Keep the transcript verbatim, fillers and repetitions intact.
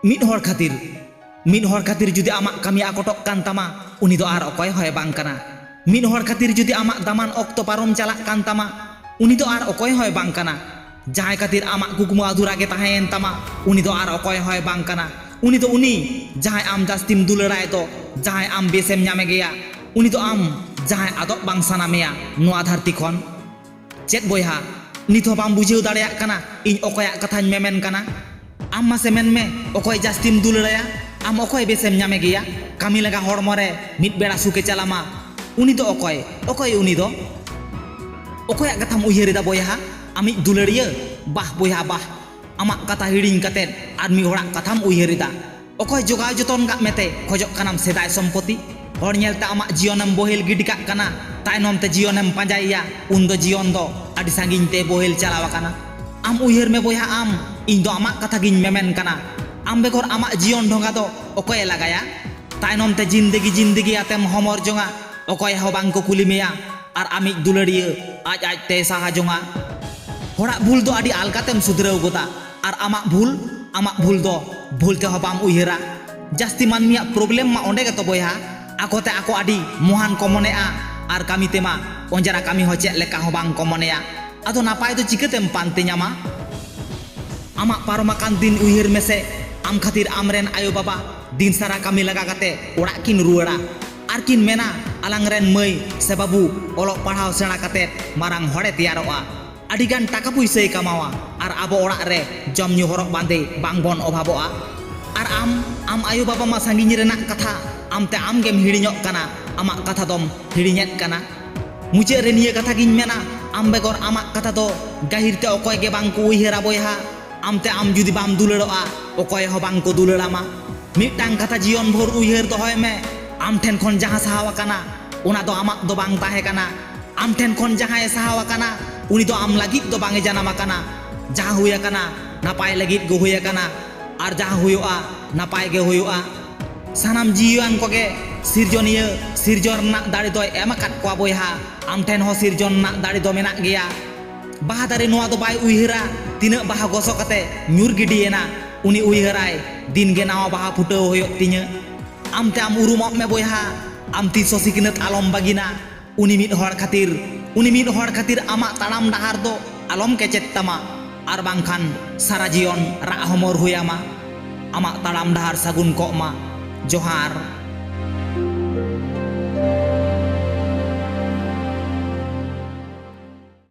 ᱢᱤᱫ ᱦᱚᱲ ᱠᱷᱟᱹᱛᱤᱨ, ᱢᱤᱫ ᱦᱚᱲ ᱠᱷᱟᱹᱛᱤᱨ ᱡᱩᱫᱤ ᱟᱢᱟᱜ ᱠᱟᱹᱢᱤ ᱟᱠᱚᱴᱚᱜ ᱠᱟᱱ ᱛᱟᱢᱟ, ᱩᱱᱤ ᱫᱚ ᱟᱨ ᱚᱠᱚᱭ ᱦᱚᱸᱭ ᱵᱟᱝ ᱠᱟᱱᱟ᱾ ᱢᱤᱫ ᱦᱚᱲ ᱠᱷᱟᱹᱛᱤᱨ ᱡᱩᱫᱤ ᱟᱢᱟᱜ ᱫᱟᱢᱟᱱ ᱚᱠᱛᱚ ᱯᱟᱨᱚᱢ ᱪᱟᱞᱟᱜ ᱠᱟᱱ ᱛᱟᱢᱟ, ᱩᱱᱤ ᱫᱚ ᱟᱨ ᱚᱠᱚᱭ ᱦᱚᱸᱭ ᱵᱟᱝ ᱠᱟᱱᱟ᱾ ᱡᱟᱦᱟᱸᱭ ᱠᱷᱟᱹᱛᱤᱨ ᱟᱢᱟᱜ ᱠᱩᱠᱢᱩ ᱟᱫᱷᱩᱨᱟ ᱜᱮ ᱛᱟᱦᱮᱸᱭᱮᱱ ᱛᱟᱢᱟ, ᱩᱱᱤ ᱫᱚ ᱟᱨ ᱚᱠᱚᱭ ᱦᱚᱸᱭ ᱵᱟᱝ ᱠᱟᱱᱟ᱾ ᱩᱱᱤ ᱫᱚ ᱩᱱᱤ, ᱡᱟᱦᱟᱸᱭ ᱟᱢ ᱡᱟᱹᱥᱛᱤᱢ ᱫᱩᱞᱟᱹᱲᱟᱭ ᱫᱚ, ᱡᱟᱦᱟᱸᱭ ᱟᱢ ᱵᱮᱥᱮᱢ ᱧᱟᱢᱮ ᱜᱮᱭᱟ, ᱩᱱᱤ ᱫᱚ ᱟᱢ, ᱡᱟᱦᱟᱸᱭ ᱟᱫᱚᱜ ᱵᱟᱝ ᱥᱟᱱᱟ ᱢᱮᱭᱟ ᱱᱚᱣᱟ ᱫᱷᱟᱹᱨᱛᱤ ᱠᱷᱚᱱ᱾ ᱪᱮᱫ ᱵᱚᱭᱦᱟ, ᱱᱤᱛ ᱦᱚᱸ ᱵᱟᱢ ᱵᱩᱡᱷᱟᱹᱣ ᱫᱟᱲᱮᱭᱟᱜ ᱠᱟᱱᱟ ᱤᱧ ᱚᱠᱚᱭᱟᱜ ᱠᱟᱛᱷᱟᱧ ᱢᱮᱢᱮᱱ ᱠᱟᱱᱟ? ᱟᱢ ᱢᱟᱥᱮ ᱢᱮᱱ ᱢᱮ, ᱚᱠᱚᱭ ᱡᱟᱹᱥᱛᱤᱢ ᱫᱩᱞᱟᱹᱲᱟᱭᱟ? ᱟᱢ ᱚᱠᱚᱭ ᱵᱮᱥᱮᱢ ᱧᱟᱢᱮ ᱜᱮᱭᱟ? ᱠᱟᱹᱢᱤ ᱞᱟᱸᱜᱟ ᱦᱚᱲᱢᱚ ᱨᱮ ᱢᱤᱫ ᱵᱮᱲᱟ ᱥᱩᱠᱮ ᱪᱟᱞᱟᱢᱟ, ᱩᱱᱤ ᱫᱚ ᱚᱠᱚᱭ? ᱚᱠᱚᱭ ᱩᱱᱤ ᱫᱚ? ᱚᱠᱚᱭᱟᱜ ᱠᱟᱛᱷᱟᱢ ᱩᱭᱦᱟᱹᱨ ᱮᱫᱟ ᱵᱚᱭᱦᱟ? ᱟᱢᱤᱡ ᱫᱩᱞᱟᱹᱲᱤᱭᱟᱹ? ᱵᱟᱦ ᱵᱚᱭᱦᱟ ᱵᱟᱦ, ᱟᱢᱟᱜ ᱠᱟᱛᱷᱟ ᱦᱤᱲᱤᱧ ᱠᱟᱛᱮᱫ ᱟᱨ ᱢᱤᱫ ᱦᱚᱲᱟᱜ ᱠᱟᱛᱷᱟᱢ ᱩᱭᱦᱟᱹᱨ ᱮᱫᱟ᱾ ᱚᱠᱚᱭ ᱡᱚᱜᱟᱣ ᱡᱚᱛᱚᱱ ᱠᱟᱜ ᱢᱮᱛᱮ ᱠᱷᱚᱡᱚᱜ ᱠᱟᱱᱟᱢ ᱥᱮᱫᱟᱭ ᱥᱚᱢᱯᱚᱛᱤ? ᱦᱚᱲ ᱧᱮᱞᱛᱮ ᱟᱢᱟᱜ ᱡᱤᱭᱚᱱᱮᱢ ᱵᱚᱦᱮᱞ ᱜᱤᱰᱤ ᱠᱟᱜ ᱠᱟᱱᱟ, ᱛᱟᱭᱱᱚᱢ ᱛᱮ ᱡᱤᱭᱚᱱᱮᱢ ᱯᱟᱸᱡᱟᱭᱮᱭᱟ, ᱩᱱᱫᱚ ᱡᱤᱭᱚᱱ ᱫᱚ ᱟᱹᱰᱤ ᱥᱟᱺᱜᱤᱧ ᱛᱮ ᱵᱚᱦᱮᱞ ᱪᱟᱞᱟᱣ ᱟᱠᱟᱱᱟ᱾ ᱟᱢ ᱩᱭᱦᱟᱹᱨ ᱢᱮ ᱵᱚᱭᱦᱟ ᱟᱢ, ᱤᱧ ᱫᱚ ᱟᱢᱟᱜ ᱠᱟᱛᱷᱟ ᱜᱤᱧ ᱢᱮᱢᱮᱱ ᱠᱟᱱᱟ᱾ ᱟᱢ ᱵᱮᱜᱚᱨ ᱟᱢᱟᱜ ᱡᱤᱭᱚᱱ ᱰᱷᱚᱸᱜᱟ ᱫᱚ ᱚᱠᱚᱭᱮ ᱞᱟᱜᱟᱭᱟ? ᱛᱟᱭᱱᱚᱢ ᱛᱮ ᱡᱤᱱᱫᱮᱜᱤ ᱡᱤᱱᱫᱮᱜᱤ ᱟᱛᱮᱢ ᱦᱚᱢᱚᱨ ᱡᱚᱝᱟ, ᱚᱠᱚᱭ ᱦᱚᱸ ᱵᱟᱝ ᱠᱚ ᱠᱩᱞᱤ ᱢᱮᱭᱟ, ᱟᱨ ᱟᱢᱤᱡ ᱫᱩᱞᱟᱹᱲᱤᱭᱟᱹ ᱟᱡ ᱟᱡ ᱛᱮᱭ ᱥᱟᱦᱟ ᱡᱚᱝᱟ᱾ ᱦᱚᱲᱟᱜ ᱵᱷᱩᱞ ᱫᱚ ᱟᱹᱰᱤ ᱟᱞᱜᱟ ᱛᱮᱢ ᱥᱩᱫᱷᱨᱟᱹᱣ ᱜᱚᱫᱟ, ᱟᱨ ᱟᱢᱟᱜ ᱵᱷᱩᱞ, ᱟᱢᱟᱜ ᱵᱷᱩᱞ ᱫᱚ ᱵᱷᱩᱞ ᱛᱮᱦᱚᱸ ᱵᱟᱢ ᱩᱭᱦᱟᱹᱨᱟ᱾ ᱡᱟᱹᱥᱛᱤ ᱢᱟᱹᱱᱢᱤᱭᱟᱜ problem ᱢᱟ ᱚᱸᱰᱮ ᱜᱮᱛᱚ ᱵᱚᱭᱦᱟ, ᱟᱠᱚ ᱛᱮ ᱟᱠᱚ ᱟᱹᱰᱤ ᱢᱚᱦᱟᱱ ᱠᱚ ᱢᱚᱱᱮᱜᱼᱟ, ᱟᱨ ᱠᱟᱹᱢᱤ ᱛᱮᱢᱟ ᱚᱸᱡᱽᱨᱟ ᱠᱟᱹᱢᱤ ᱦᱚᱸ ᱪᱮᱫ ᱞᱮᱠᱟ ᱦᱚᱸ ᱵᱟᱝ ᱠᱚ ᱢᱚᱱᱮᱭᱟ᱾ ᱟᱫᱚ ᱱᱟᱯᱟᱭ ᱫᱚ ᱪᱤᱠᱟᱹᱛᱮᱢ ᱯᱟᱱᱛᱮ ᱧᱟᱢᱟ? ᱟᱢᱟᱜ ᱯᱟᱨᱚᱢ ᱟᱠᱟᱱ ᱫᱤᱱ ᱩᱭᱦᱟᱹᱨ ᱢᱮᱥᱮ, ᱟᱢ ᱠᱷᱟᱹᱛᱤᱨ ᱟᱢᱨᱮᱱ ᱟᱭᱳ ᱵᱟᱵᱟ ᱫᱤᱱ ᱥᱟᱨᱟ ᱠᱟᱹᱢᱤ ᱞᱟᱸᱜᱟ ᱠᱟᱛᱮ ᱚᱲᱟᱜ ᱠᱤᱱ ᱨᱩᱣᱟᱹᱲᱟ, ᱟᱨ ᱠᱤᱱ ᱢᱮᱱᱟ, ᱟᱞᱟᱝ ᱨᱮᱱ ᱢᱟᱹᱭ ᱥᱮ ᱵᱟᱹᱵᱩ ᱚᱞᱚᱜ ᱯᱟᱲᱦᱟᱣ ᱥᱮᱬᱟ ᱠᱟᱛᱮ ᱢᱟᱨᱟᱝ ᱦᱚᱲᱮ ᱛᱮᱭᱟᱨᱚᱜᱼᱟ᱾ ᱟᱹᱰᱤ ᱜᱟᱱ ᱴᱟᱠᱟ ᱯᱩᱭᱥᱟᱹᱭ ᱠᱟᱢᱟᱣᱟ, ᱟᱨ ᱟᱵᱚ ᱚᱲᱟᱜ ᱨᱮ ᱡᱚᱢ ᱧᱩ ᱦᱚᱨᱚᱜ ᱵᱟᱸᱫᱮ ᱵᱟᱝ ᱵᱚᱱ ᱚᱵᱷᱟᱵᱚᱜᱼᱟ᱾ ᱟᱨ ᱟᱢ, ᱟᱢ ᱟᱭᱳ ᱵᱟᱵᱟ ᱢᱟ ᱥᱟᱺᱜᱤᱧ ᱨᱮᱱᱟᱜ ᱠᱟᱛᱷᱟ, ᱟᱢ ᱛᱮ ᱟᱢ ᱜᱮᱢ ᱦᱤᱲᱤᱧᱚᱜ ᱠᱟᱱᱟ, ᱟᱢᱟᱜ ᱠᱟᱛᱷᱟ ᱫᱚᱢ ᱦᱤᱲᱤᱧᱮᱫ ᱠᱟᱱᱟ᱾ ᱢᱩᱪᱟᱹᱫ ᱨᱮ ᱱᱤᱭᱟᱹ ᱠᱟᱛᱷᱟ ᱜᱤᱧ ᱢᱮᱱᱟ, ᱟᱢ ᱵᱮᱜᱚᱨ ᱟᱢᱟᱜ ᱠᱟᱛᱷᱟ ᱫᱚ ᱜᱟᱹᱦᱤᱨ ᱛᱮ ᱚᱠᱚᱭ ᱜᱮ ᱵᱟᱝ ᱠᱚ ᱩᱭᱦᱟᱹᱨᱟ ᱵᱚᱭᱦᱟ᱾ ᱟᱢ ᱛᱮ ᱟᱢ ᱡᱩᱫᱤ ᱵᱟᱢ ᱫᱩᱞᱟᱹᱲᱚᱜᱼᱟ, ᱚᱠᱚᱭ ᱦᱚᱸ ᱵᱟᱝ ᱠᱚ ᱫᱩᱞᱟᱹᱲᱟᱢᱟ᱾ ᱢᱤᱫᱴᱟᱝ ᱠᱟᱛᱷᱟ ᱡᱤᱭᱚᱱ ᱵᱷᱳᱨ ᱩᱭᱦᱟᱹᱨ ᱫᱚᱦᱚᱭ ᱢᱮ, ᱟᱢ ᱴᱷᱮᱱ ᱠᱷᱚᱱ ᱡᱟᱦᱟᱸ ᱥᱟᱦᱟᱣ ᱟᱠᱟᱱᱟ, ᱚᱱᱟ ᱫᱚ ᱟᱢᱟᱜ ᱫᱚ ᱵᱟᱝ ᱛᱟᱦᱮᱸ ᱠᱟᱱᱟ᱾ ᱟᱢ ᱴᱷᱮᱱ ᱠᱷᱚᱱ ᱡᱟᱦᱟᱸᱭᱮ ᱥᱟᱦᱟᱣ ᱟᱠᱟᱱᱟ, ᱩᱱᱤ ᱫᱚ ᱟᱢ ᱞᱟᱹᱜᱤᱫ ᱫᱚ ᱵᱟᱝ ᱮ ᱡᱟᱱᱟᱢ ᱟᱠᱟᱱᱟ᱾ ᱡᱟᱦᱟᱸ ᱦᱩᱭ ᱟᱠᱟᱱᱟ, ᱱᱟᱯᱟᱭ ᱞᱟᱹᱜᱤᱫ ᱜᱮ ᱦᱩᱭ ᱟᱠᱟᱱᱟ, ᱟᱨ ᱡᱟᱦᱟᱸ ᱦᱩᱭᱩᱜᱼᱟ, ᱱᱟᱯᱟᱭ ᱜᱮ ᱦᱩᱭᱩᱜᱼᱟ᱾ ᱥᱟᱱᱟᱢ ᱡᱤᱣᱤᱣᱟᱱ ᱠᱚᱜᱮ ᱥᱤᱨᱡᱚᱱᱤᱭᱟᱹ ᱥᱤᱨᱡᱚᱱ ᱨᱮᱱᱟᱜ ᱫᱟᱲᱮ ᱫᱚᱭ ᱮᱢ ᱟᱠᱟᱫ ᱠᱚᱣᱟ ᱵᱚᱭᱦᱟ᱾ ᱟᱢ ᱴᱷᱮᱱ ᱦᱚᱸ ᱥᱤᱨᱡᱚᱱ ᱨᱮᱱᱟᱜ ᱫᱟᱲᱮ ᱫᱚ ᱢᱮᱱᱟᱜ ᱜᱮᱭᱟ᱾ ᱵᱟᱦᱟ ᱫᱟᱨᱮ ᱱᱚᱣᱟ ᱫᱚ ᱵᱟᱭ ᱩᱭᱦᱟᱹᱨᱟ, ᱛᱤᱱᱟᱹᱜ ᱵᱟᱦᱟ ᱜᱚᱥᱚ ᱠᱟᱛᱮ ᱧᱩᱨ ᱜᱤᱰᱤᱭᱮᱱᱟ᱾ ᱩᱱᱤ ᱩᱭᱦᱟᱹᱨᱟᱭ, ᱫᱤᱱ ᱜᱮ ᱱᱟᱣᱟ ᱵᱟᱦᱟ ᱯᱷᱩᱴᱟᱹᱣ ᱦᱩᱭᱩᱜ ᱛᱤᱧᱟᱹ᱾ ᱟᱢ ᱛᱮ ᱟᱢ ᱩᱨᱩᱢᱚᱜ ᱢᱮ ᱵᱚᱭᱦᱟ, ᱟᱢ ᱛᱤᱥ ᱦᱚᱸ ᱥᱤᱠᱷᱱᱟᱹᱛ ᱟᱞᱚᱢ ᱵᱟᱹᱜᱤᱱᱟ᱾ ᱩᱱᱤ ᱢᱤᱫ ᱦᱚᱲ ᱠᱷᱟᱹᱛᱤᱨ, ᱩᱱᱤ ᱢᱤᱫ ᱦᱚᱲ ᱠᱷᱟᱹᱛᱤᱨ ᱟᱢᱟᱜ ᱛᱟᱲᱟᱢ ᱰᱟᱦᱟᱨ ᱫᱚ ᱟᱞᱚᱢ ᱠᱮᱪᱮᱫ ᱛᱟᱢᱟ, ᱟᱨ ᱵᱟᱝᱠᱷᱟᱱ ᱥᱟᱨᱟ ᱡᱤᱭᱚᱱ ᱨᱟᱜ ᱦᱚᱢᱚᱨ ᱦᱩᱭ ᱟᱢᱟ᱾ ᱟᱢᱟᱜ ᱛᱟᱲᱟᱢ ᱰᱟᱦᱟᱨ ᱥᱟᱹᱜᱩᱱ ᱠᱚᱜ ᱢᱟ᱾ ᱡᱚᱦᱟᱨ᱾